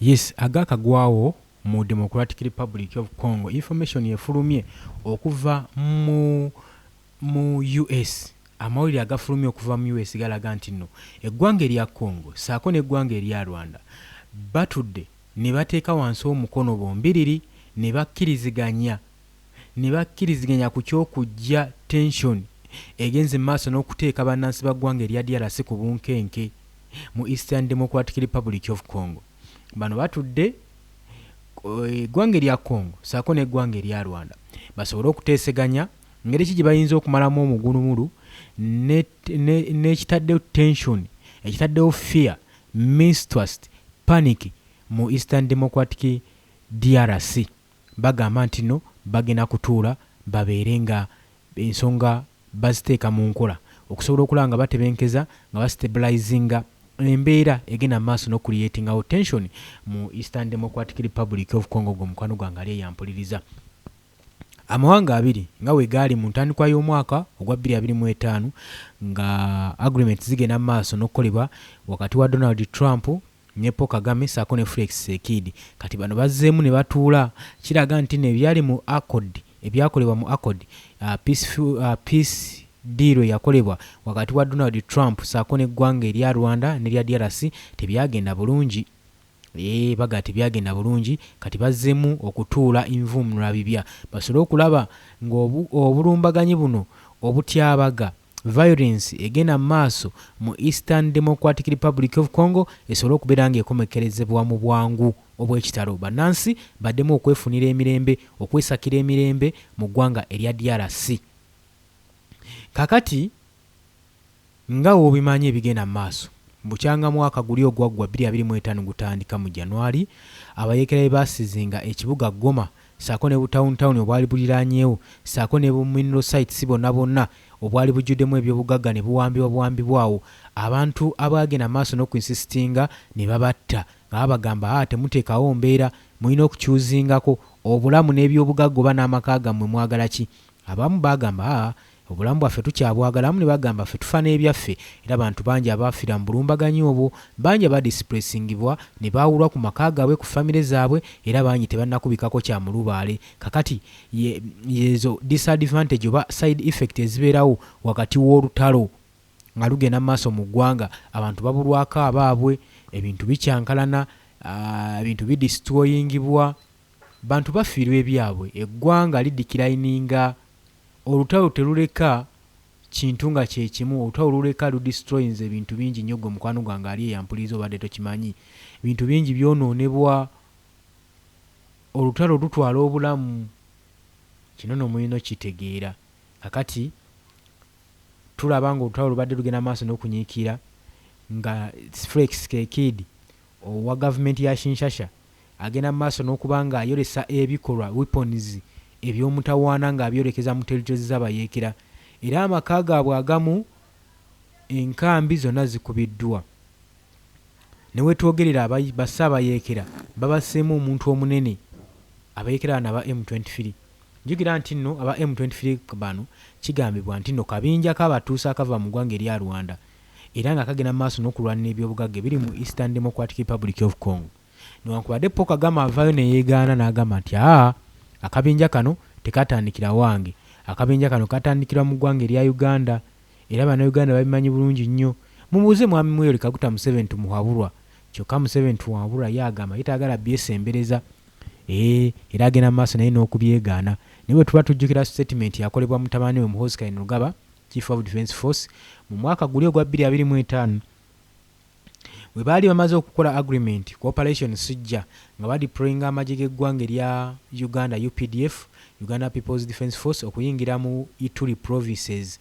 Yes, agakagwawo mu Democratic Republic of Congo, information efulumye okuva mu US. Amawulire agafulumye okuva mu US galaga nti nno eggwanga erya Congo saako n'eggwanga erya Rwanda batudde ne bateeka wansi omukono bombiriri ne bakkiriziganya ku ky'okuggya tension egenze mu maaso n'okuteeka bannansi ba ggwanga erya DRC ku bunkenke mu Eastern Democratic Republic of Congo. Bano batudde, eggwanga erya Congo saako n'eggwanga erya Rwanda, basobole okuteeseganya ngeri ki gye bayinza okumalamu omugulumulu n'ekitaddewo tension, ekitaddewo fear, mistrust, panic mu Eastern Democratic DRC. Bagamba nti no bagenda kutuula babeere nga ensonga baziteeka mu nkola okusobola okulaba nga batebenkeza, nga bastabilizinga embeera egenda mu maaso n'okucreatingawo tension mu Eastern Democratic Republic of Congo. Gwe mukwano gwange ali eyampuliriza, amawanga abiri nga we gaali mu ntandikwa y'omwaka ogwa 2025 nga agreement zigenda mu maaso n'okukolebwa wakati wa Donald Trump ne Paul Kagame saako ne Felix Tshisekedi, kati bano bazzeemu ne batuula. Kiraga nti nebyali mu accord, ebyakolebwa mu accord, peace deal eyakolebwa wakati wa Donald Trump saako n'eggwanga erya Rwanda n'erya DRC tebyagenda bulungi. Baga tebyagenda bulungi. Kati bazzeemu okutuula envumula bibya basobole okulaba ng'obulumbaganyi buno, obutyabaga, violence egenda mu maaso mu Eastern Democratic Republic of Congo esobole okubeera ng'ekomekerezebwa mu bwangu obw'ekitalo, bannansi baddemu okwefunira emirembe, okwesakira emirembe mu ggwanga erya DRC. Kakati nga wobimanyi ebigenda mu maaso bukyanga mwaka guli ogwaggwa 2025 gutandika mu January, abayeekera be basizinga ekibuga Goma saako ne butawunitawuni obwali buliraanyeewo saako ne bu mineral sites bonna bonna obwali bujjuddemu ebyobugagga ne buwambibwa buwambibwawo. Abantu abagenda maaso n'okuinsistinga ne babatta nga babagamba, "A, temuteekawo mbeera, mulina okukyuzingako obulamu n'ebyobugagga oba n'amaka gammwe, mwagala ki?" Abamu bagamba, "Aa, obulamu bwaffe tukyabwagala." Abamu ne bagamba, "Ffe tufa n'ebyaffe." Era bantu bangi abaafiira mu bulumbaganyi obwo, bangi abadisplacingibwa ne baawulwa ku maka gaabwe, ku famire zaabwe, era bangi tebannakubikako kya mulubaale. Kakati yezo disadvantage oba side effect ezibeerawo wakati w'olutalo nga lugenda mu maaso mu ggwanga. Abantu babulwako abaabwe, ebintu bikyankalana, ebintu bidestroyingibwa, bantu bafiirwa ebyabwe, eggwanga lideclininga. Olutalo teruleka kintu nga kyekimu, olutalo luleka ludestroyinza ebintu bingi nnyo. Gwe mukwano gwange ali eyampuliza, obadde tokimanyi, ebintu bingi byonoonebwa. Olutalo lutwala obulamu, kino no mulina okitegeera. Kakati tulaba nga olutalo lubadde lugenda maaso n'okunyiikira nga Felix Tshisekedi owa gavumenti ya Kinshasa agenda mu maaso n'okuba nga ayolesa ebikolwa, weapons eby'omutawaana, ng'abyolekeza mu territories z'abayeekera, era amaka gaabwe agamu, enkambi zonna zikubiddwa. Ne wetwogerera basse abayeekera, babasseemu omuntu omunene, abayeekera bano aba M23. Jjukira nti nno aba M23 bano kigambibwa nti nno kabinja k'abatuusi akava mu ggwanga erya Rwanda, era nga kagenda mu maaso n'okulwanira ebyobugagga ebiri mu Eastern Democratic Republic of Congo, newankubadde Paul Kagame avaayo ne yeegaana n'agamba nti, "Aa, akabinja kano tekatandikira wange, akabinja kano katandikirwa mu ggwanga erya Uganda, era Bannayuganda babimanyi bulungi nnyo, mubuuze Mwami Mweri Kaguta Museveni Tumuhabulwa." Kyokka Museveni Tumuhabulwa ye agamba ye tayagala byesembereza, era agenda mu maaso naye n'okubyegaana. Naye bwe tuba tujjukira statement yakolebwa mutabani we Muhoozi Kainerugaba, Chief of Defence Force, mu mwaka guli ogwa 2025 bwe baali bamaze okukola agreement ku Operation Sujja, nga badeployinga amagye g'eggwanga erya Uganda, UPDF, Uganda People's Defence Force, okuyingira mu Ituri provinces,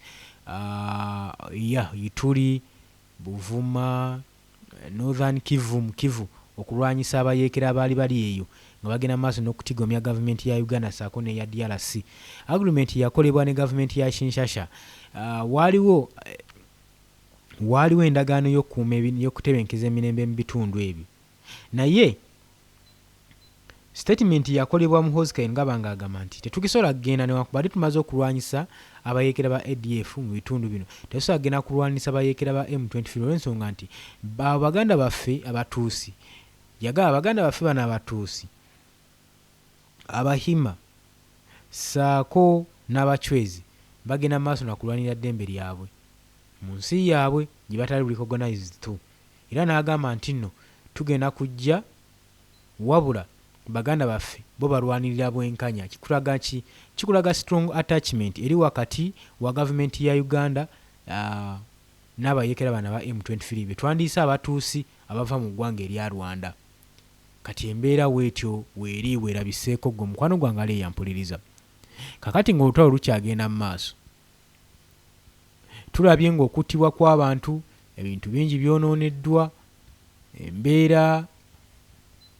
ya Ituri, Buvuma, Northern Kivu, mu Kivu, okulwanyisa abayeekera abaali bali eyo nga bagenda maaso n'okutigomya gavumenti ya Uganda saako n'eya DRC. Agreement yakolebwa ne gavumenti ya Kinshasa. Waaliwo endagaano y'okukuuma, y'okutebenkeza emirembe mu bitundu ebyo, naye statement yakolebwa Muhoozi Kainerugaba ng'agamba nti tetukisobola kugenda, newankubadde tumaze okulwanyisa abayeekera ba ADF mu bitundu bino, tetusobola kugenda kulwanyisa bayeekera ba M23 olw'ensonga nti abo baganda baffe abatuusi. Yagamba baganda baffe bano Abatuusi, Abahima ssaako n'Abachwezi bagenda mu maaso na kulwanirira ddembe lyabwe mu nsi yaabwe gye batali recognized to. Era n'agamba nti nno tugenda kujja wabula baganda baffe bo balwanirira bwenkanya. Kikulaga ki? Kikulaga strong attachment eri wakati wa gavumenti ya Uganda n'abayeekera bano aba M23 be twandiyise Abatuusi abava mu ggwanga erya Rwanda. Kati embeera bw'etyo weeri weerabiseeko ggwe mukwano gwange ali eyo ampuliriza. Kaakati ng'olutalo lukyagenda mu maaso, tulabye ng'okuttibwa kw'abantu, ebintu bingi byonooneddwa, embeera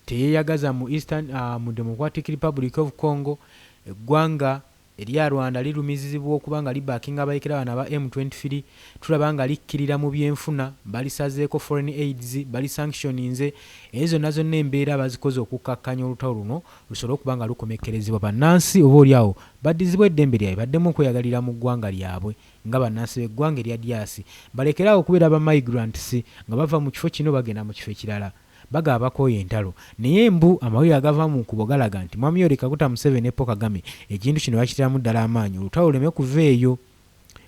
teyeeyagaza mu Eastern, mu Democratic Republic of Congo, eggwanga erya Rwanda lirumizibwa okuba nga libackinga abayekera bano aba M23, tulaba nga likkirira mu byenfuna, balisazeeko foreign aids, balisanctioninze, ezo zonna zonna embeera bazikoze okukkakkanya olutalo luno lusobole okuba nga lukomekkerezebwa bannansi oba oli awo baddizibwe eddembe lyabwe baddemu okweyagalira mu ggwanga lyabwe nga bannansi b'eggwanga erya DRC balekere awo okubeera ba migrants nga bava mu kifo kino bagenda mu kifo ekirala. Bagaba bakooye entalo naye mbu amawulire agava mu nkubo galaga nti Mwami Yoweri Kaguta Museveni ne Paul Kagame ekintu kino bakiteramu ddala amaanyi olutalo luleme kuva eyo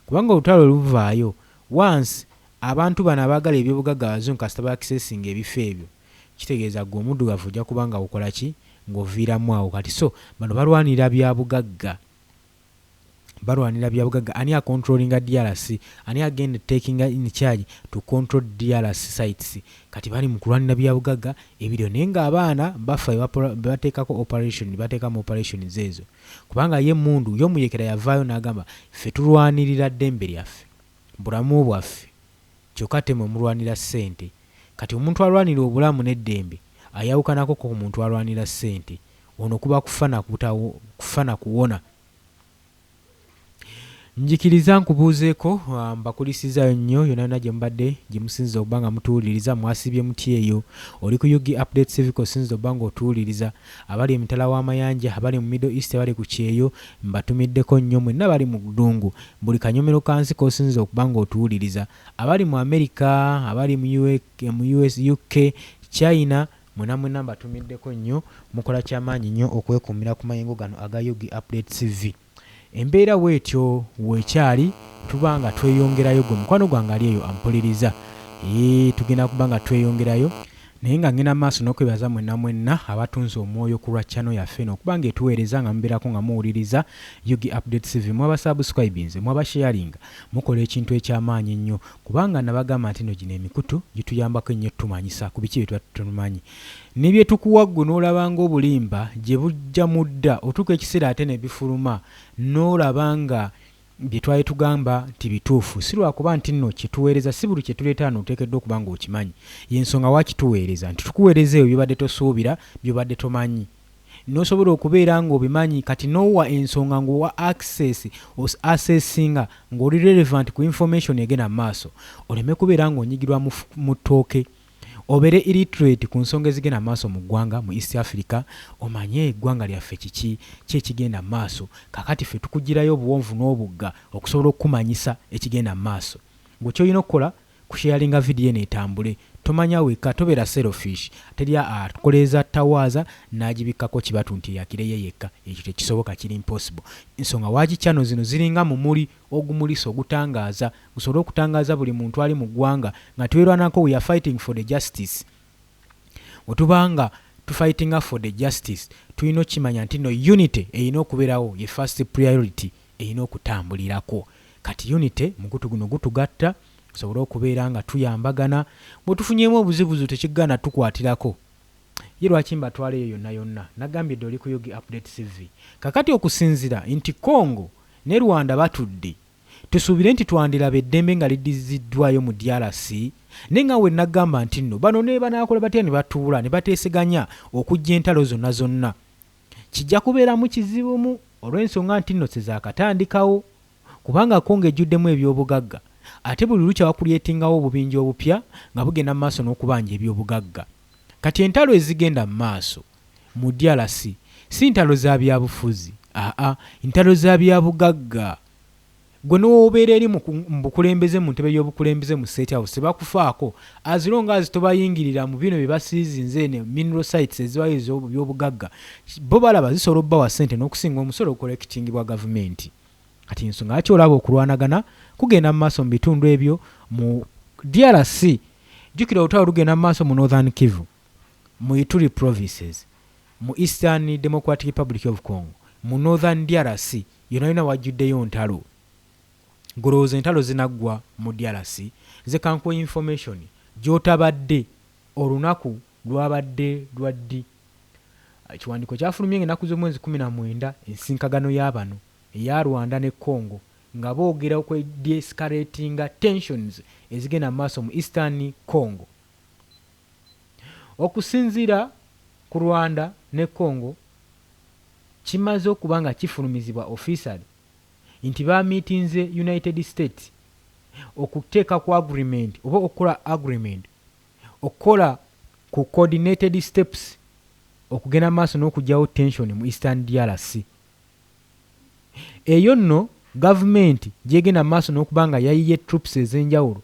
kubanga olutalo lwe luvaayo once abantu bano abaagala ebyobugagga abazungu kasita ba accessinga ebifo ebyo kitegeeza ggwe omuddugavu ojja kuba nga okola ki ng'oviiramu awo kati so bano balwanirira byabugagga. Balwanira byabugagga ani a controllinga DRC ani agenda takinga in charge to control DRC sites kati bali mu kulwanira byabugagga ebiriyo naye nga abaana bafa bebateekako operation bateekamu operations ezo kubanga ye emundu yomuyekera yavaayo nagamba ffe tulwanirira ddembe lyaffe bulamu bwaffe kyokka ate mwe mulwanira ssente kati omuntu alwanira obulamu n'eddembe ayawukanako ku muntu alwanira ssente ono kuba kufa kufa na kuwona. Njikiriza nkubuuzeeko, mbakulisizaayo nnyo yonna yonna gye mubadde gye musinziza okuba nga mutuwuliriza. Mwasiibye mutya eyo? Oli ku Ug Update Civic osinziza okuba nga otuwuliriza. Abali emitala w'amayanja, abali mu Middle East, abali ku kyeyo, mbatumiddeko nnyo mwenna abali mu ddungu. Buli kanyomero ka nsi k'osinziza okuba nga otuwuliriza. Abali mu America, abali mu US, UK, China, Mwena mwena mbatumiddeko nnyo, mukola kyamaanyi nnyo okwekuumira ku mayengo gano aga Ug Update TV. Embeera bwetyo wekyali, tuba nga tweyongerayo gwe mukwano gwange ali eyo ampuliriza. Eeh tugenda kuba nga tweyongerayo. Naye nga ngenda maaso nokwebaza mwena mwenna abatunze omwoyo kulwa channel yaffe eno okuba nga etuweereza nga mubeerako nga muwuliriza Ug Update TV. Mwaba subscribinze, mwaba sharinga, mukola ekintu ekyamaanyi ennyo. Kubanga nabagamba nti no gino emikutu gituyambako ennyo tumanyisa ku biki byetuba tetumanyi. Ne byetukuwa ggwe n'olaba ng'obulimba gye bujja mudda otuuka ekiseera ate ne bifuluma n'olaba nga bye twali tugamba nti bituufu. Si lwakuba nti nno kye tuweereza si buli kye tuleeta wano oteekeddwa okuba ng'okimanyi. Y'ensonga lwaki tuweereza nti tukuweereza ebyo by'obadde tosuubira, by'obadde tomanyi. N'osobola okubeera ng'obimanyi kati n'owa ensonga ng'owa access, os-assessinga ng'oli relevant ku information egenda mu maaso oleme kubeera ng'onyigirwa mu mu ttooke obeere illiterate ku nsonga ezigenda mu maaso mu ggwanga mu East Africa omanye eggwanga lyaffe kiki ki ekigenda mu maaso kaakati ffe tukuggyirayo obuwonvu n'obugga okusobola okukumanyisa ekigenda mu maaso gwe ky'olina okukola Kusharinga video eno etambule. Tomanya wekka, tobeera selfish. Teri akoleeza tawaaza n'agibikkako kibatu nti eyakire ye yekka. Ekyo tekisoboka, kiri impossible. Ensonga waaki channel zino ziringa mumuli ogumulisa, ogutangaaza, gusobole okutangaaza buli muntu ali mu ggwanga nga twerwanako, we are fighting for the justice. Bwetuba nga tufightinga for the justice, tulina okukimanya nti no unity erina okubeerawo ye first priority erina okutambulirako. Kati unity mukutu guno gutugatta tusobole okubeera nga tuyambagana. Bwe tufunyeemu obuzibuzibu tekigaana tukwatirako. Ye lwaki mbatwala eyo yonna yonna? Nagambye dda oli ku Ug Update CV. Kakati okusinzira nti Congo ne Rwanda batudde, tusuubire nti twandilaba eddembe nga liddiziddwayo mu DRC? Naye nga we nagamba nti nno bano nebanaakola batya ne batuula ne bateeseganya okuggya entalo zonna zonna, kijja kubeeramu kizibumu olw'ensonga nti nno tezakatandikawo. Kubanga Congo ejjuddemu eby'obugagga ate buli lukya wakulyetingawo obubinja obupya nga bugenda mu maaso n'okubanja eby'obugagga. Kati entalo ezigenda mu maaso mu DRC si ntalo za byabufuzi, aa, ntalo za byabugagga. Gwe newobeera eri mu bukulembeze, mu ntebe y'obukulembeze mu State House, tebakufaako as long as tobayingirira mu bino bye basiizinze. Eno mineral sites ezibayo ez'ebyobugagga, bo balaba zisobola obbawa ssente n'okusinga omusolo ogucollectingibwa gavumenti. Kati ensonga lwaki olaba okulwanagana kugenda mu maaso mu bitundu ebyo mu DRC? Jjukira olutalo lugenda mu maaso mu Northern Kivu, mu Ituri provinces, mu Eastern Democratic Republic of Congo, mu Northern DRC yonna yonna wajjuddeyo ntalo. Golowooza entalo zinaggwa mu DRC? Nze kankuwa information gy'otabadde. Olunaku lwabadde lwa ddi? Ekiwandiiko kyafulumye ng'ennaku z'omwezi 19, ensinkagano y'abano eya Rwanda ne Congo nga boogera okwe-de-escalatinga tensions ezigenda mu maaso mu Eastern Congo. Okusinziira ku Rwanda ne Congo, kimaze okuba nga kifulumizibwa officially nti bamiitinze United States okuteeka ku agreement oba okukola agreement okukola ku coordinated steps okugenda maaso n'okugyawo tension mu Eastern DRC. Eyo nno gavumenti gyegenda maaso n'okuba nga yayiye troops ez'enjawulo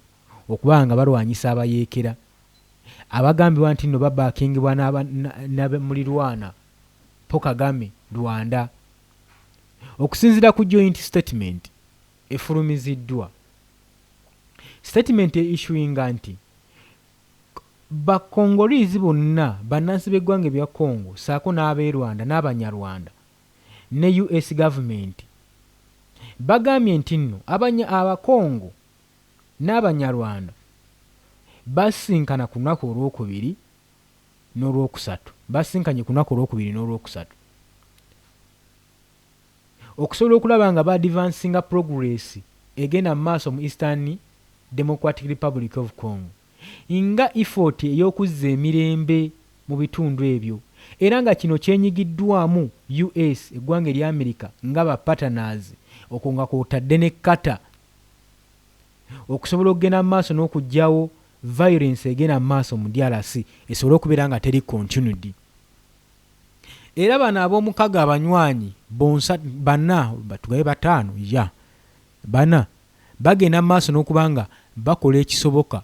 okuba nga balwanyisa abayeekera abagambibwa nti nno babackingibwa n'abamulirwana Paul Kagame Rwanda. Okusinziira ku joint statement efulumiziddwa, statement eissuinga nti Bacongolese bonna, bannansi b'eggwanga ebya Congo ssaako n'ab'e Rwanda n'Abanyarwanda ne US government, bagambye nti nno Abakongo n'Abanyarwanda basinkana ku lunaku olwokubiri n'olwokusatu, basinkanye ku lunaku olwokubiri n'olwokusatu okusobola okulaba nga baadvancinga progress egenda mu maaso mu Eastern Democratic Republic of Congo nga effort ey'okuzza emirembe mu bitundu ebyo, era nga kino kyenyigiddwamu US, eggwanga erya America, nga ba partners, okwo nga kwotadde ne Qatar, okusobola okugenda mu maaso n'okuggyawo violence egenda mu maaso mu DRC esobole okubeera nga teri continued. Era bano ab'omukago abanywanyi bonsa bana, batugabe bataano ya bana, bagenda mu maaso n'okuba nga bakola ekisoboka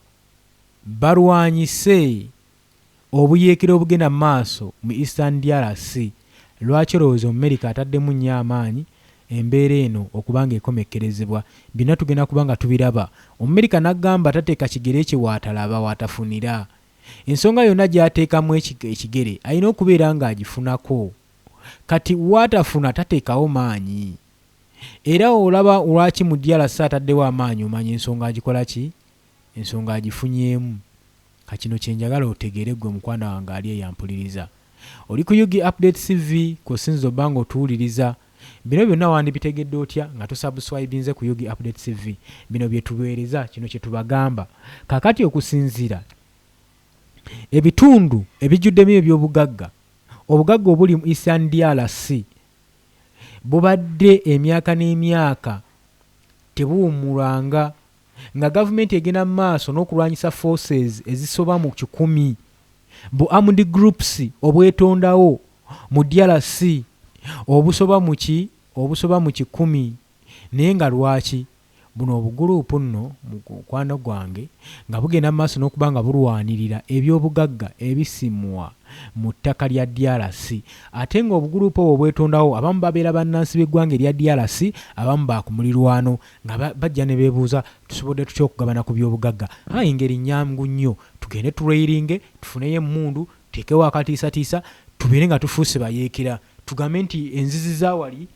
balwanyise obuyeekera obugenda mu maaso mu Eastern DRC. Lwaki olowooza Omumerika ataddemu nnyo amaanyi embeera eno okuba nga ekomekkerezebwa? Byonna tugenda kuba nga tubiraba. Omumerika n'agamba tateeka kigere kye waatalaba waatafunira. Ensonga yonna gy'ateekamu ekigere alina okubeera ng'agifunako. Kati waatafuna tateekawo maanyi. Era olaba lwaki mu DRC ataddewo amaanyi, omanya ensonga agikola ki? Ensonga agifunyeemu. Kakino kye njagala otegeere ggwe mukwano wange ali eyampuliriza. Oli ku UG Update TV kw'osinza obba ng'otuwuliriza. Bino byonna wandibitegedde otya nga tosubscribinze ku UG Update TV? Bino bye tuweereza, kino kye tubagamba. Kaakati okusinziira ebitundu ebijjuddemu ebyobugagga, obugagga obuli mu Eastern DRC bubadde emyaka n'emyaka tebuwummulwanga, nga gavumenti egenda mu maaso n'okulwanyisa forces ezisoba mu 100, bu armed groups obwetondawo mu DRC obusoba mu 100. Naye nga lwaki buno obuguruupu nno, mukwano gwange, nga bugenda mu maaso n'okuba nga bulwanirira ebyobugagga ebisimwa mu ttaka lya DRC, ate ng'obuguruupu obwo obwetondawo abamu babeera bannansi b'eggwanga erya DRC, abamu baakumulirwano, nga bajja ne beebuuza, tusobodde tutya okugabana ku byobugagga? Ayi, engeri nnyangu nnyo, tugende turailinge, tufuneyo emmundu, tuteekewo akatiisatiisa, tubeere nga tufuuse bayeekera, tugambe nti enzizi za wali,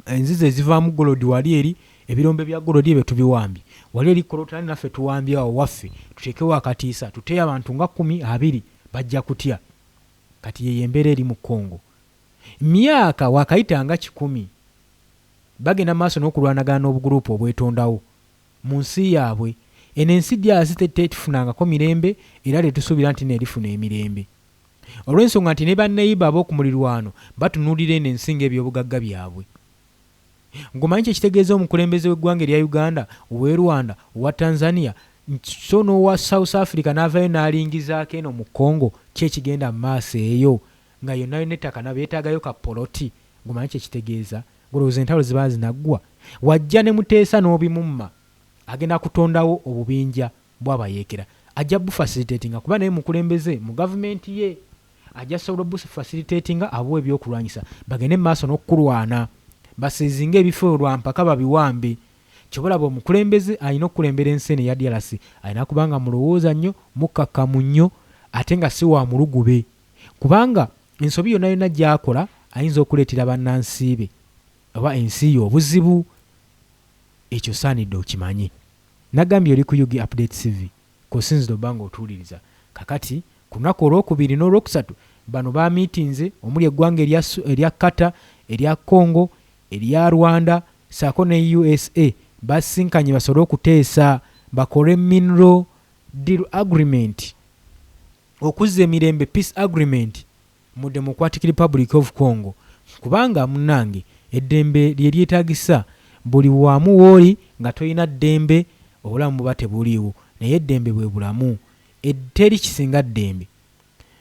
enzizi ezivaamu gold wali eri, ebirombe bya gold ebyo tubiwambye, wali eri coltan naffe tuwambye, awo waffe tuteekewo akatiisa, tuteeyo abantu nga 10, 20, bajja kutya. Kati yeyo embeera eri mu Congo. Myaka wakayita nga 100 bagenda maaso n'okulwanagana n'obuguruupu obwetondawo mu nsi yaabwe. Eno ensi DRC tetufunangako mirembe, era tetusuubira nti neerifuna emirembe, olw'ensonga nti ne banneyiba ab'okumulirwano batunuulira eno ensi ng'ebyobugagga byabwe. Ng'omanyi kyekitegeeza omukulembeze w'eggwanga erya Uganda, ow'e Rwanda, owa Tanzania, so n'owa South Africa n'avaayo n'alingizaako eno mu Congo ki ekigenda mu maaso eyo, nga yonna yonna ettaka nabo beetaagayo ka poloti. Ng'omanyi kyekitegeeza? Golowooza entalo ziba zinaggwa? Wajja ne muteesa n'obimumma, agenda kutondawo obubinja bw'abayeekera, ajja bufacilitatinga kuba naye mukulembeze mu gavumenti ye, ajja sobola obufacilitatinga, abuwa ebyokulwanyisa bagende mu maaso n'okulwana, baseizinga ebifo lwampaka babiwambe. Kyobalaba omukulembeze alina okukulembera ensi eno eya DRC alina kubanga mulowooza nnyo, mukkakkamu nnyo, ate nga si wa mulugube, kubanga ensobi yonna yonna gy'akola ayinza okuleetera bannansi be oba ensi ye obuzibu. Ekyo osaanidde okimanye. Nagambye oli ku UG Update TV kw'osinzira obba ng'otuwuliriza. Kakati ku lunaku olwokubiri n'olwokusatu bano bamiitinze omuli eggwanga erya Qatar, erya Congo, erya Rwanda ssaako ne USA, basinkanye basobole okuteesa bakole mineral deal agreement, okuzza emirembe, peace agreement mu Democratic Republic of Congo, kubanga munnange eddembe lye lyetaagisa buli wamu w'oli. Nga tolina ddembe obulamu buba tebuliiwo, naye eddembe bwe bulamu, teri kisinga ddembe.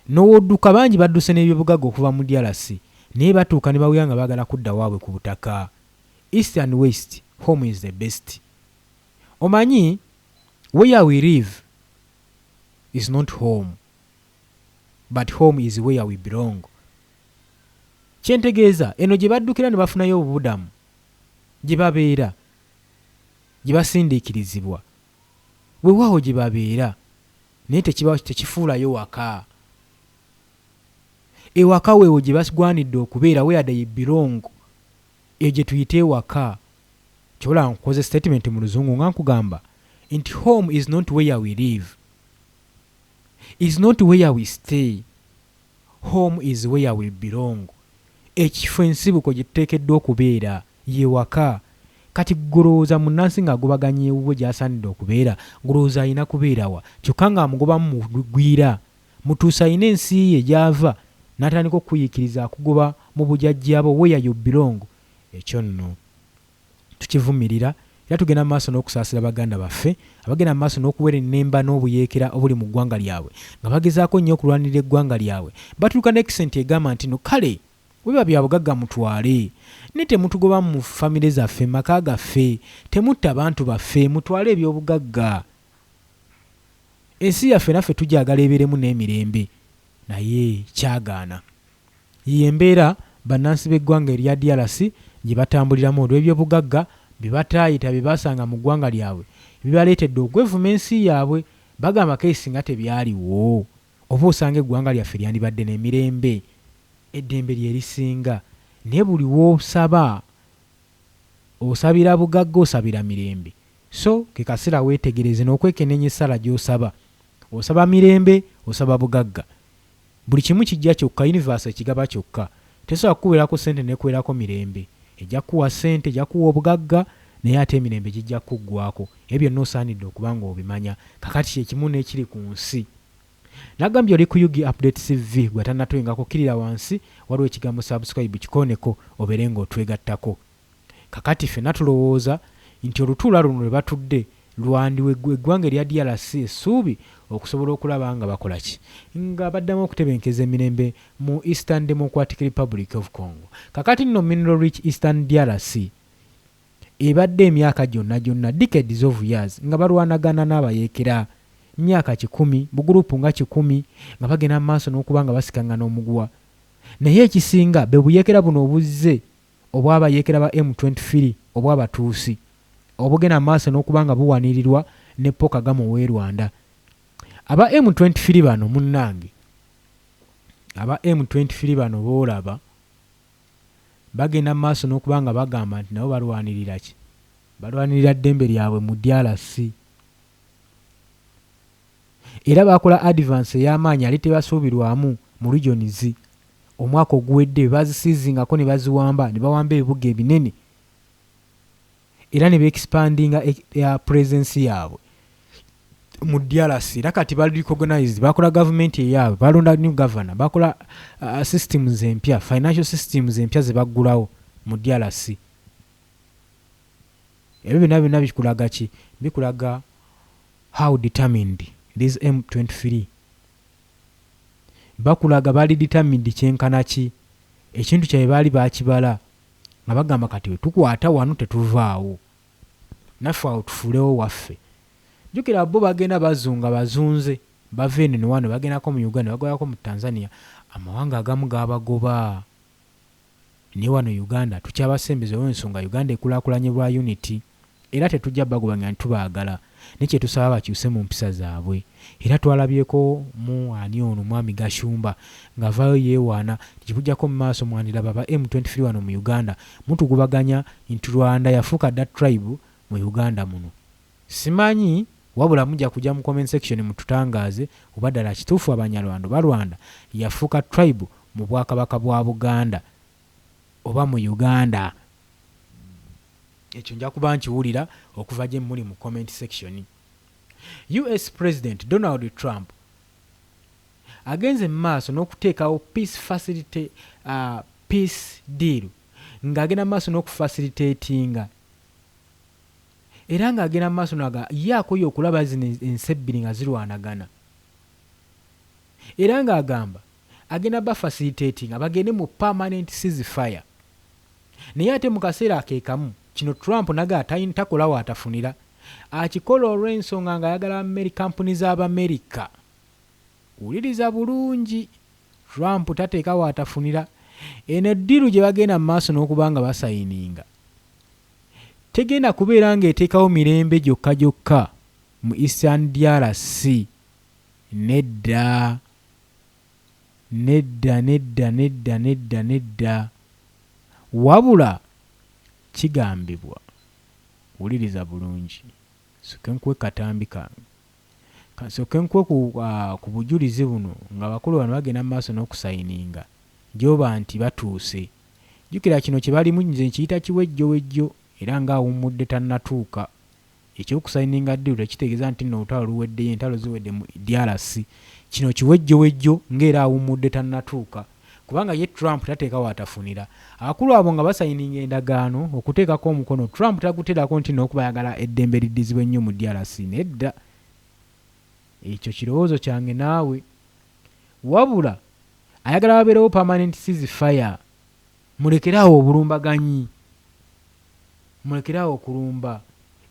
N'owodduka bangi badduse n'ebyobugagga okuva mu DRC, naye batuuka ne bawulira nga baagala kudda waabwe ku butaka. East and west, home is the best. Omanyi, where we live is not home, but home is where we belong. Kyentegeeza, eno gye baddukira ne bafunayo obubudamu, gye babeera, gye basindiikirizibwa, weewaawo gye babeera, naye tekifuulayo waka. Ewaka weewo gye bagwanidde okubeera, where they belong, eyo gye tuyite ewaka. Kyobola nkukoze statement mu Luzungu nga nkugamba nti home is not where we live, is not where we stay, home is where we belong. Ekifo ensibuko gye tuteekeddwa okubeera ye waka. Kati golowooza munnansi ng'agobaganya ewuwe gy'asaanidde okubeera, golowooza alina kubeera wa? Kyokka ng'amugobamu mugwira mutuusa, alina ensi ye gy'ava n'atandika okukuyiikiriza, akugoba mu bujajjabo, where you belong. Ekyo nno tukivumirira, era tugenda mu maaso n'okusaasira baganda baffe abagenda mu maaso n'okuwera ennemba n'obuyeekera obuli mu ggwanga lyabwe, nga bagezaako nnyo okulwanirira eggwanga lyabwe. Batuuka ne extent egamba nti no kale bwe bya bugagga mutwale, naye temutugoba mu famire zaffe, maka gaffe, temutta abantu baffe, mutwale ebyobugagga. Ensi yaffe naffe tujagala ebeeremu n'emirembe, naye kyagaana. Ye embeera bannansi b'eggwanga erya DRC gye batambuliramu olw'ebyobugagga bye bataayita, bye basanga mu ggwanga lyabwe, bibaleetedde okwevuma ensi yaabwe. Bagamba kale singa tebyaliwo, oba osanga eggwanga lyaffe lyandibadde n'emirembe. Eddembe lye lisinga, naye buli w'osaba osabira bugagga, osabira mirembe? So ke kaseera weetegereze n'okwekenneenya essala gy'osaba. Osaba mirembe, osaba bugagga? Buli kimu kijja kyokka, universe ekigaba kyokka. Tesobola kukuweerako ssente nekuweerako mirembe. Ejja kukuwa ssente, ejja kukuwa obugagga, naye ate emirembe gijja kukuggwako. Ebyo byonna osaanidde okuba nga obimanya. Kakati kyekimu n'ekiri ku nsi. Nagambye oli ku UG Update CV. Gwe atannatuyingako, kkirira wansi, waliwo ekigambo subscribe, kikooneko obeere ng'otwegattako. Kakati ffenna tulowooza nti olutuula luno lwe batudde lwandiwa eggwanga erya DRC essuubi okusobola okulaba nga bakola ki, nga baddamu okutebenkeza emirembe mu Eastern Democratic Republic of Congo. Kakati nno mineral rich Eastern DRC ebadde emyaka gyonna gyonna, decades of years, nga balwanagana n'abayeekera, myaka 100, bugurupu nga 100, nga bagenda mu maaso n'okuba nga basikaŋŋana omuguwa. Naye ekisinga be buyeekera buno obuzze obw'abayeekera ba M23 obw'Abatuusi, obugenda mu maaso n'okuba nga buwanirirwa ne Paul Kagame ow'e Rwanda. Aba M23 bano munnange, aba M23 bano boolaba bagenda mu maaso n'okuba nga bagamba nti nabo balwanirira ki? Balwanirira ddembe lyabwe mu DRC, era bakola advance ey'amaanyi ali tebasuubirwamu mu regions. Omwaka oguwedde baziseizingako ne baziwamba, ne bawamba ebibuga ebinene, era ne beexpandinga presence yaabwe mu DRC. Era kati bali recognized, bakola gavumenti eyaabwe, balonda new governor, bakola systems empya, financial systems empya ze baggulawo mu DRC. Ebyo byonna byonna bikulaga ki? Bikulaga how determined these M23, bakulaga bali determined kyenkana ki. Ekintu kyabwe baali bakibala. Nga bagamba kati bwe tukwata wano tetuvaawo. Naffe awo tufuulewo waffe. Jjukira bo bagenda bazunga bazunze, bava eno ne wano bagendako mu Uganda, bagwako mu Tanzania, amawanga agamu gaabagoba. Naye wano Uganda tukyabasembeza olw'ensonga Uganda ekulaakulanye lwa unity era tetujja bagoba nga tubaagala naye kye tusaba bakyuse mu mpisa zaabwe. Era twalabyeko mu ani ono Mwami Gashumba ng'avaayo yeewaana nti kibujjako mu maaso mwandiraba aba M23 wano mu Uganda mutugubaganya nti Rwanda yafuuka dda tribe mu Uganda muno. Simanyi wabula mujja kujja mu comment section mututangaaze oba ddala kituufu Abanyarwanda oba Rwanda yafuuka tribe mu Bwakabaka bwa Buganda oba mu Uganda. Ekyo nja kuba nkiwulira okuva gye muli mu comment section. US President Donald Trump agenze mu maaso n'okuteekawo peace facility, peace deal ng'agenda mu maaso n'okufacilitatinga era ng'agenda mu maaso naga ye akoye okulaba zino ensi ebbiri nga zirwanagana era ng'agamba agenda bafacilitatinga bagende mu permanent ceasefire. Naye ate mu kaseera ke kamu kino Trump naga takola waatafunira, akikola olw'ensonga ng'ayagala kampuni z'Abamerika. Wuliriza bulungi, Trump tateeka waatafunira. Eno ddiiru gye bagenda mu maaso n'okuba nga basayininga tegenda kubeera ng'eteekawo mirembe gyokka gyokka mu Eastern DRC. Nedda, nedda, nedda, nedda, nedda, nedda. Wabula kigambibwa, wuliriza bulungi, nsooke nkuwe katambi kange, kansooke nkuwe ku bujulizi buno ng'abakulu bano bagenda mu maaso n'okusayininga gy'oba nti batuuse. Jjukira kino kye balimu nze nkiyita kiwejjowejjo era ng'awummudde tannatuuka. Ekyokusayininga ddiiru tekitegeeza nti nno olutalo luweddeyo, entalo ziwedde mu DRC. Kino kiwejjowejjo ng'era awummudde tannatuuka. Kubanga ye Trump tateeka waatafunira. Abakulu abo nga basayininga endagaano okuteekako omukono, Trump taguteerako nti nno okuba ayagala eddembe liddizibwe nnyo mu DRC. Nedda. Ekyo kirowoozo kyange naawe. Wabula ayagala wabeerewo permanent ceasefire. Mulekere awo obulumbaganyi. Mulekere awo okulumba.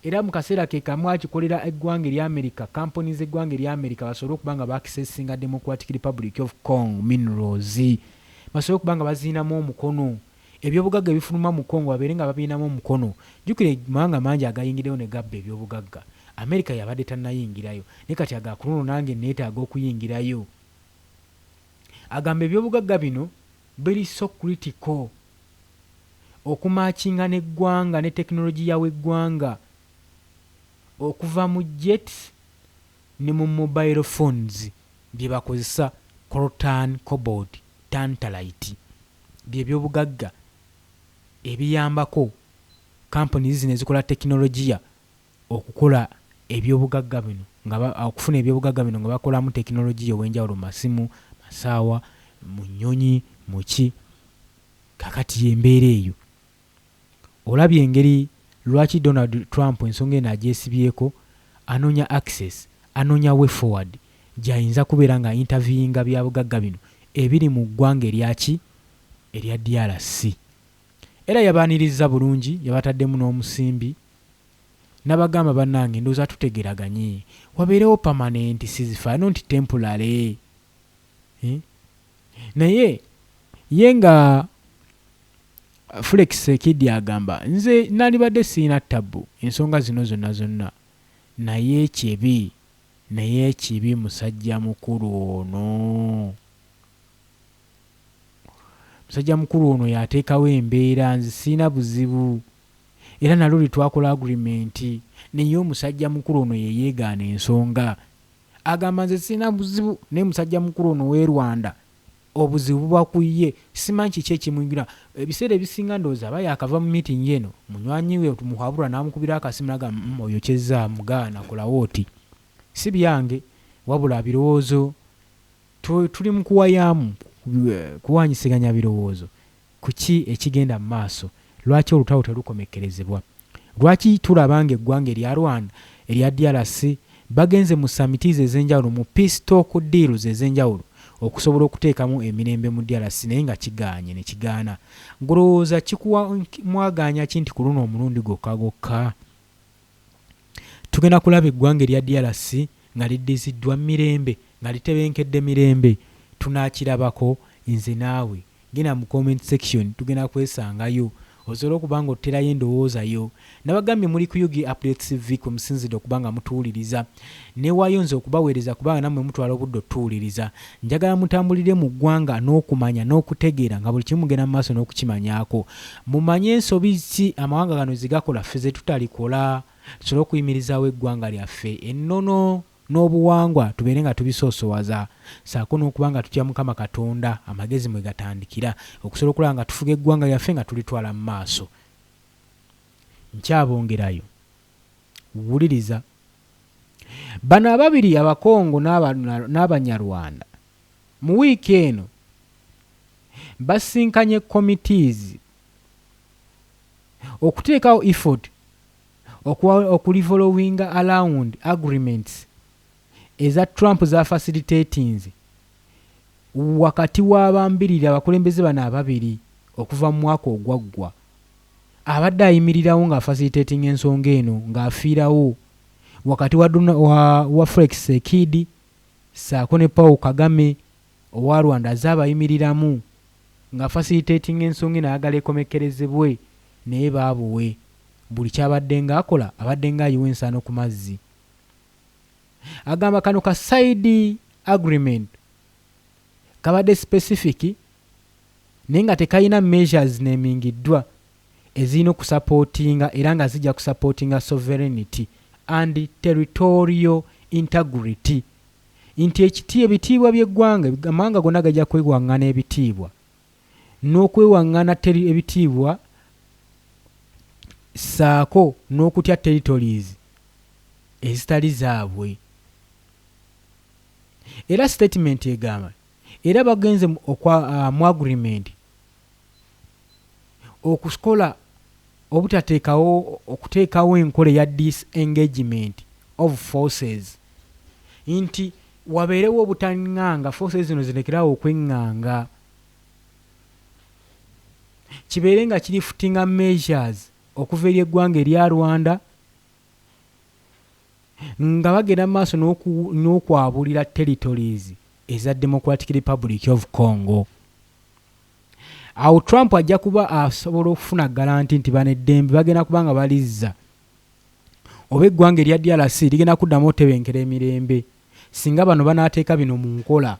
Era mu kaseera ke kamu akikolera eggwanga erya America, kampuni z'eggwanga erya America basobole okuba nga baakisesinga Democratic Republic of Congo minerals. Basobole okuba nga baziinamu omukono. Ebyobugagga ebifuluma mu Congo babeere nga babirinamu omukono. Jjukira amawanga mangi agayingiddeyo ne gabba ebyobugagga. America yabadde tannayingirayo. Naye kati aga ku luno nange neetaaga okuyingirayo. Agamba ebyobugagga bino biri so critical okumakinga n'eggwanga ne tekinologiya w'eggwanga okuva mu jets ne mu mobile phones bye bakozesa coltan, cobalt, tantalite bye byobugagga ebiyambako kampuni zino ezikola tekinologiya okukola ebyobugagga bino nga okufuna ebyobugagga bino nga bakolamu tekinologiya ow'enjawulo mu masimu, masaawa, mu nnyonyi, mu ki. Kaakati y'embeera eyo. Olabye engeri lwaki Donald Trump ensonga eno agyesibyeko, anoonya access, anoonya way forward gy'ayinza kubeera nga interviewinga byabugagga bino ebiri mu ggwanga erya ki? Erya DRC. Era yabaanirizza bulungi, yabataddemu n'omusimbi n'abagamba bannange ndowooza tutegeraganye wabeerewo permanent ceasefire not temporary. Naye ye nga Felix Tshisekedi agamba nze nandibadde sirina ttabbu ensonga zino zonna zonna naye kibi naye kibi musajja mukulu ono. Musajja mukulu ono y'ateekawo embeera nze sirina buzibu era naluli twakola agreement naye omusajja mukulu ono ye yeegaana ensonga. Agamba nze sirina buzibu naye musajja mukulu ono w'e Rwanda obuzibu buba ku ye simanyi kiki ekimuyingira. Ebiseera ebisinga ndowooza aba yaakava mu meeting eno munywanyi we Muhabura n'amukubira akasimu n'agamba oyo kyezza mugaana kolawo oti. Si byange wabula birowoozo tuli mu kuwayaamu kuwaanyisiganya birowoozo ku ki ekigenda mu maaso. Lwaki olutalo terukomekkerezebwa? Lwaki tulaba ng'eggwanga erya Rwanda erya DRC bagenze mu summits ez'enjawulo mu peace talk deals ez'enjawulo okusobola okuteekamu emirembe mu DRC naye nga kigaanye ne kigaana. Ggwe olowooza kikuwa mwagaanya ki nti ku luno omulundi gwokka gwokka tugenda kulaba eggwanga erya DRC nga liddiziddwa mu mirembe, nga litebenkedde mirembe? Tunaakirabako nze naawe. Genda mu comment section tugenda kwesangayo osobole okuba nga oterayo endowooza yo. Nabagambye muli ku UG Updates TV kwe musinzidde okuba nga mutuwuliriza. Newaayo nze okubaweereza kubanga nammwe mutwala obudde otuwuliriza. Njagala mutambulire mu ggwanga n'okumanya n'okutegeera nga buli kimu mugenda mu maaso n'okukimanyaako. Mumanye ensobi ki amawanga gano ze gakola ffe ze tutalikola tusobole okuyimirizaawo eggwanga lyaffe. Ennono n'obuwangwa tubeere nga tubisoosowaza ssaako n'okuba nga tutya Mukama Katonda amagezi mwe gatandikira okusobola okulaba nga tufuga eggwanga lyaffe nga tulitwala mu maaso. Nkyabongerayo. Wuliriza. Bano ababiri Abakongo n'Abanyarwanda mu wiiki eno basisinkanye committees okuteekawo effort okurevolvinga around agreements eza Trump za facilitatinze wakati w'abambiriri abakulembeze bano ababiri okuva mu mwaka ogwaggwa. Abadde ayimirirawo ng'afacilitatinga ensonga eno ng'afiirawo wakati wa, wa, wa Felix Tshisekedi ssaako ne Paul Kagame owa Rwanda azze abayimiriramu ng'afacilitatinga ensonga eno ayagala ekomekkerezebwe naye baabuwe buli ky'abadde ng'akola abadde ng'ayiwa ensaano ku mazzi. Agamba kano ka side agreement kabadde specific naye nga tekalina measures nemingiddwa ezirina okusupportinga era nga zijja kusupportinga sovereignty and territorial integrity nti ekiti ebitiibwa by'eggwanga amawanga gonna gajja kwewaŋŋana ebitiibwa n'okwewaŋŋana ebitiibwa ssaako n'okutya territories ezitali zaabwe. Era statement egamba era bagenze mu agreement okukola obutateekawo okuteekawo enkola eya disengagement of forces nti wabeerewo obutaŋŋanga forces zino zirekerawo okweŋŋanga kibeere nga kiri liftinga measures okuva eri eggwanga erya Rwanda nga bagenda mu maaso n'okwabulira territories eza Democratic Republic of Congo. Awo Trump ajja kuba asobola okufuna guarantee nti bano eddembe bagenda kuba nga balizza oba eggwanga erya DRC ligenda kuddamu otebenkera emirembe singa bano banaateeka bino mu nkola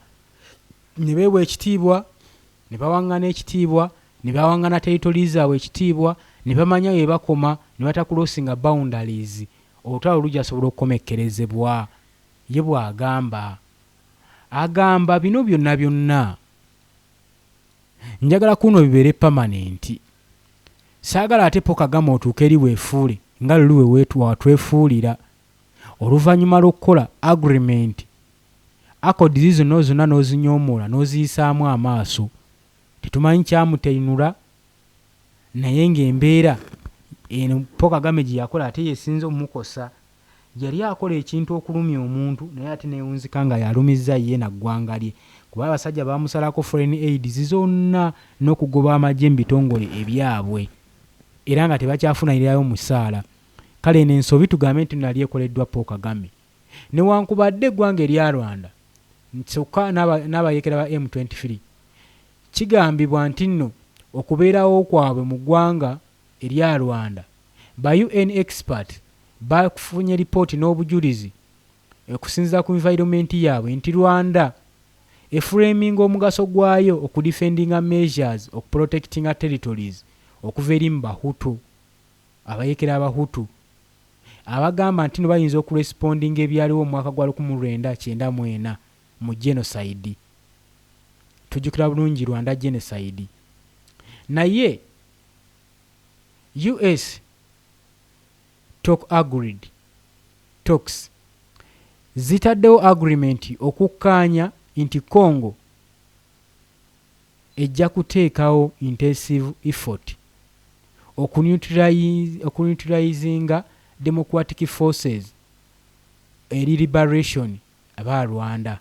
ne beewa ekitiibwa ne bawaŋŋana ekitiibwa ne bawaŋŋana territories zaabwe ekitiibwa ne bamanya we bakoma ne batacrossinga boundaries olutalo lujja sobola okukomekkerezebwa. Ye bw'agamba agamba bino byonna byonna njagala kuno bibeere permanent. Saagala ate Paul Kagame otuuke eri weefuule nga luli we watwefuulira oluvannyuma lw'okukola agreement accords zonna zonna n'ozinyoomoola n'oziyisaamu amaaso. Tetumanyi kyamutenula naye ng'embeera eno Paul Kagame gye yakola ate yesinze omukosa. Yali akola ekintu okulumya omuntu naye ate neewunzika nga yalumizza ye na ggwanga lye kuba abasajja baamusalako foreign aids zonna n'okugoba amagye mu bitongole ebyabwe era nga tebakyafunanirayo musaala. Kale eno ensobi tugambe nti nali ekoleddwa Paul Kagame newankubadde eggwanga erya Rwanda kyokka n'abayeekera ba M23 kigambibwa nti nno okubeerawo kwabwe mu ggwanga erya Rwanda ba UN expert bafunye lipooti n'obujulizi okusinziira ku environment yaabwe nti Rwanda eframinga omugaso gwayo okudefendinga measures okuprotectinga territories okuva eri mu Bahutu abayeekera Abahutu abagamba nti no bayinza okurespondinga ebyaliwo mu mwaka gwa 1994 mu genocide. Tujjukira bulungi Rwanda genocide. Naye US talk agreed talks zitaddewo agreement okukkaanya nti Congo ejja kuteekawo intensive effort okuneutralizinga democratic forces eri liberation aba Rwanda.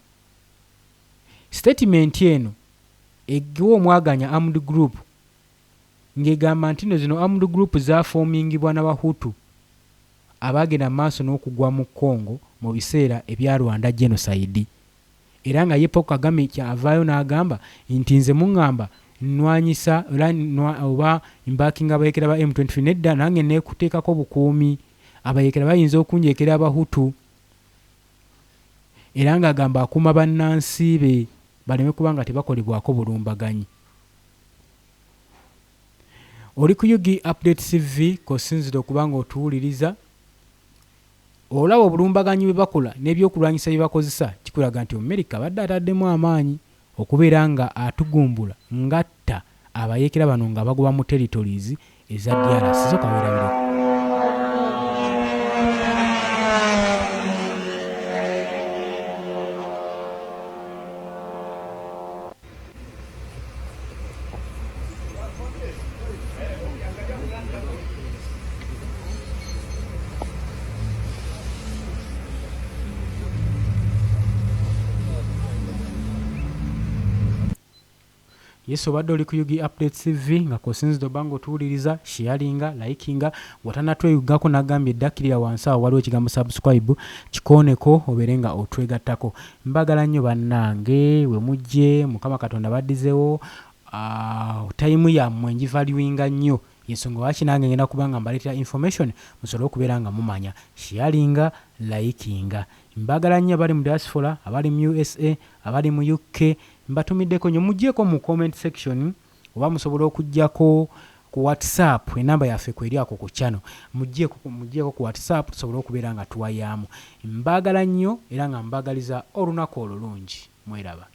Sitatimenti eno egiwa omwaganya armed group ng'egamba nti no zino armed group zafoomingibwa n'Abahutu abaagenda mu maaso n'okugwa mu Congo mu biseera ebya Rwanda genocide. Era nga ye Paul Kagame kyavaayo n'agamba nti nze muŋŋamba nnwanyisa era oba mbackinga abayeekera ba M23, nedda, nange neekuteekako bukuumi, abayeekera bayinza okunjeekera Abahutu. Era ng'agamba akuuma bannansi be baleme kuba nga tebakolebwako bulumbaganyi. Oli ku UG Update TV k'osinzira okuba nga otuwuliriza. Olaba obulumbaganyi bwe bakola n'ebyokulwanyisa bye bakozesa, kikulaga nti Omumerika abadde ataddemu amaanyi okubeera nga atugumbula ng'atta abayeekera bano nga bagoba mu territories eza DRC. Sooka weerabireko. Yesu, obadde oli ku UG Update TV nga k'osinzidde obba ng'otuwuliriza. Sharinga, likinga. Watanatweyugako nagambye eddakirira wansi awo waliwo ekigambo subscribe, kikooneko obeere nga otwegattako. Mbagala nnyo bannange, we mujje Mukama Katonda baddizewo. Time yammwe ngivaluinga nnyo, ensonga lwaki nange ngenda kuba nga mbaleetera information musobole okubeera nga mumanya. Sharinga, likinga. Mbagala nnyo abali mu diaspora, abali mu USA, abali mu UK, mbatumiddeko nnyo. Muggyeko mu comment section oba musobola okuggyako ku WhatsApp, enamba yaffe kweri ako ku channel. Muggyeko ku WhatsApp tusobole okubeera nga tuwayaamu. Mbaagala nnyo era nga mbagaliza olunaku olulungi. Mweraba.